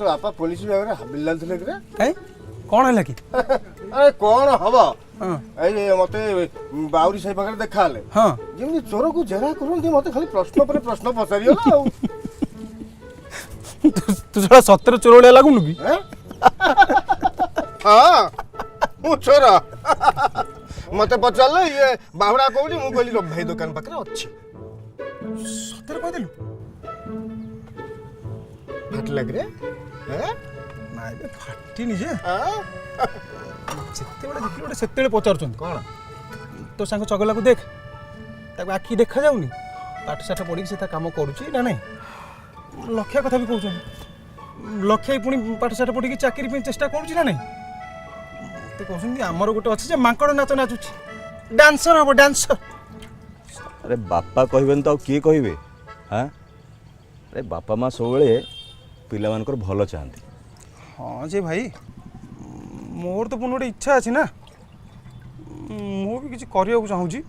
ତୋ ବାପା ପୋଲିସ ବିଭାଗରେ ହାବିଲଦାର ଥିଲେ କିରେ? କାଇଁ, କ'ଣ ହେଲା କି? ଆରେ କ'ଣ ହବ, ଏଇ ମତେ ବାଉରି ସାହି ପାଖରେ ଦେଖା ହେଲେ। ଯେମିତି ଚୋରକୁ ଜେରା କରନ୍ତି, ମତେ ଖାଲି ପ୍ରଶ୍ନ ପରେ ପ୍ରଶ୍ନ ପଚାରିଗଲା ଆଉ। ତୁ ଶଳା ସତରେ ଚୋର ଭଳିଆ ଲାଗୁନୁ କି? ଏଁ? ହଁ, ମୁଁ ଚୋର। ମତେ ପଚାରିଲେ, ଇଏ ବାହୁଡ଼ା କୋଉଠି? ମୁଁ କହିଲି, ରବି ଭାଇ ଦୋକାନ ପାଖରେ ଅଛି। ସତରେ କହିଦେଲୁ? ଫାଟିଲା କିରେ, ଏଁ? ନାଇଁ ବେ, ଫାଟିନି ଯେ। ଆଁ? ଯେତେବେଳେ ଦେଖିଲୁ ଗୋଟେ ସେତେବେଳେ ପଚାରୁଛନ୍ତି। କ'ଣ? ତୋ ସାଙ୍ଗ ଚଗଲାକୁ ଦେଖ, ତାକୁ ଆଖି ଦେଖାଯାଉନି? ପାଠ ସାଠ ପଢ଼ିକି ସେ ତା କାମ କରୁଛି ନା ନାଇଁ? ଲକ୍ଷ୍ୟା କଥା ବି କହୁଛନ୍ତି। ଲକ୍ଷ୍ୟା ପୁଣି ପାଠ ସାଠ ପଢ଼ିକି ଚାକିରି ପାଇଁ ଚେଷ୍ଟା କରୁଛି ନା ନାଇଁ? ମତେ କହୁଛନ୍ତି, ଆମର ଗୋଟେ ଅଛି ଯେ ମାଙ୍କଡ଼ ନାଚ ନାଚୁଛି, ଡାନ୍ସର ହବ, ଡାନ୍ସର। ଆରେ ବାପା କହିବେନି ତ ଆଉ କିଏ କହିବେ? ହାଁ, ଆରେ ବାପା ମା ସବୁବେଳେ ପିଲାମାନଙ୍କର ଭଲ ଚାହାନ୍ତି। ହଁ ଯେ ଭାଇ, ମୋର ତ ପୁଣି ଗୋଟେ ଇଚ୍ଛା ଅଛି ନା, ମୁଁ ବି କିଛି କରିବାକୁ ଚାହୁଁଛି।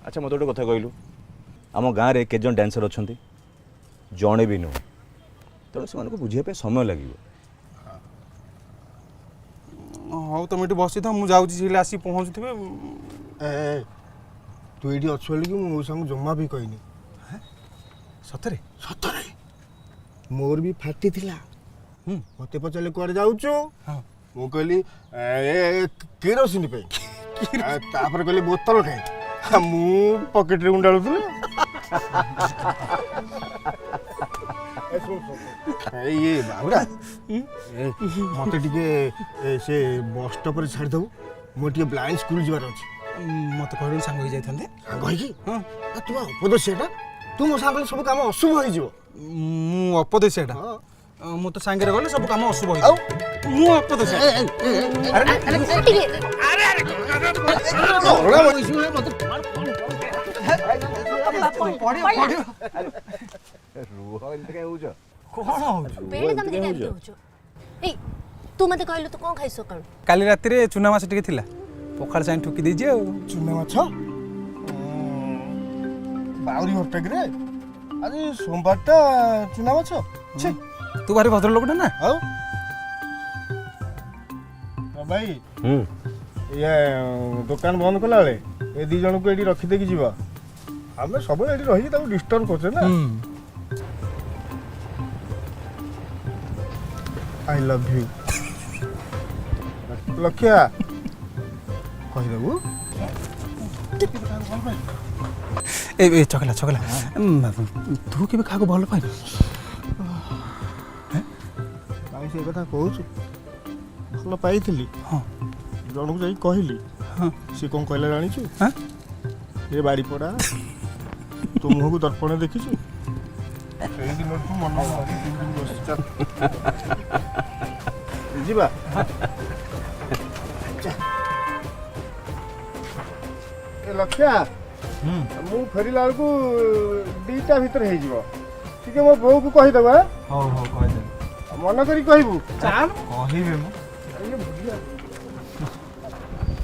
ଆଚ୍ଛା, ମୋତେ ଗୋଟେ କଥା କହିଲୁ, ଆମ ଗାଁରେ କେତେ ଜଣ ଡ୍ୟାନ୍ସର ଅଛନ୍ତି? ଜଣେ ବି ନୁହଁ। ତେଣୁ ସେମାନଙ୍କୁ ବୁଝିବା ପାଇଁ ସମୟ ଲାଗିବ। ହଉ, ତମେ ଏଠି ବସିଥାଅ, ମୁଁ ଯାଉଛି। ସେଠି ଆସିକି ପହଞ୍ଚୁଥିବେ। ଏ ଏ, ତୁ ଏଇଠି ଅଛୁ ବୋଲିକି ମୁଁ ମଉସାଙ୍କୁ ଜମା ବି କହିନି। ସତରେ? ସତରେ, ମୋର ବି ଫାଟିଥିଲା। ମତେ ପଚାରିଲେ, କୁଆଡ଼େ ଯାଉଛୁ? ମୁଁ କହିଲି, ଏ କିରୋସିନି ପାଇଁ। ତାପରେ କହିଲେ, ବୋତଲ କାଇଁ? ମୁଁ ପକେଟରେ ଗୁଣ୍ଡାଳୁଥିଲି। ଏ ଶୁଣ, ଶୁଣ, ଶୁଣ। ଏଇ ଇଏ ବାହୁଡ଼ା, ମତେ ଟିକେ ସେ ବସ୍ ଷ୍ଟପରେ ଛାଡ଼ିଦେବୁ। ମୋର ଟିକେ ବ୍ଲାଇଣ୍ଡ ସ୍କୁଲ ଯିବାର ଅଛି। ମତେ କହିଲେ ସାଙ୍ଗ ହେଇ ଯାଇଥାନ୍ତେ। ସାଙ୍ଗ ହେଇକି? ହଁ। ତୁ ଅପଦସ୍ୟଟା, ତୁ ମୋ ସାଙ୍ଗରେ ସବୁ କାମ ଅଶୁଭ ହେଇଯିବ। ମୁଁ ଅପଦେଶିଆଟା? ହଁ। ମୁଁ ତ ସାଙ୍ଗରେ ଗଲେ ସବୁ କାମ ଅଶୁଭ ଆଉ? ହେଇଯିବ। ମୁଁ ଅପଦେଶିଆ? ଆରେ। ଟିକେ। ଅରଣା ମଣିଷ ମତେ। ପଢିବ, ପଢିବ। ରୁହ, ଏମିତି କାଇଁ ହଉଛ? କଣ ହଉଛି? ବେଣେ ତମେ ଦିଟା ଏମିତି ହଉଛ। ଏଇ, ତୁ ମତେ କହିଲୁ, ତୁ କ'ଣ ଖାଇଛୁ ସକାଳୁ? କାଲି ରାତିରେ ଚୁନା ମାଛ ଟିକେ ଥିଲା, ପଖାଳ ସାଙ୍ଗେ ଠୁକି ଦେଇଛି ଆଉ। ଚୁନା ମାଛ? ବାଉରି ଘରଟା କିରେ? ଆଜି ସୋମବାରଟା, ଚୁନା ମାଛ, ଛି। ତୁ ଭାରି ଭଦ୍ର ଲୋକଟା ନା? ଆଉ ଭାଇ, ଇଏ ଦୋକାନ ବନ୍ଦ କଲା ବେଳେ ଏ ଦି ଜଣଙ୍କୁ ଏଇଠି ରଖିଦେଇକି ଯିବା। ଆମେ ସବୁବେଳେ ଏଇଠି ରହିକି ତାକୁ ଡିଷ୍ଟର୍ବ କରୁଛେ ନା। I love you ଲକ୍ଷ୍ୟା, କହିଦେବୁ। ଏ ଏ ଚଗଲା, ଚଗଲା, ତୁ କେବେ କାହାକୁ ଭଲ ପାଇନୁ? କାହିଁ ସେ କଥା କହୁଛୁ? ଭଲ ପାଇଥିଲି। ଜଣକୁ ଯାଇ କହିଲି। ସିଏ କ'ଣ କହିଲା ଜାଣିଛୁ? ହଁ? ଏ ବାଡ଼ିପଡ଼ା, ତୋ ମୁହଁକୁ ଦର୍ପଣ ଦେଖିଛୁ? ସେଇ ଦିନଠୁ ମନ ମାରି ବସି। ଚାଲ ଯିବା। ଏ ଲକ୍ଷ୍ୟା, ମୁଁ ଫେରିଲା ବେଳକୁ 2ଟା ଭିତରେ ହେଇଯିବ। ଟିକେ ମୋ ବୋଉକୁ କହିଦେବ, ଆଁ? ହଉ ହଉ, କହିଦେବି। ମନ କରି କହିବୁ। ଚାଲ, କହିବି ମୁଁ। ଇଏ ବୁଢିଆ।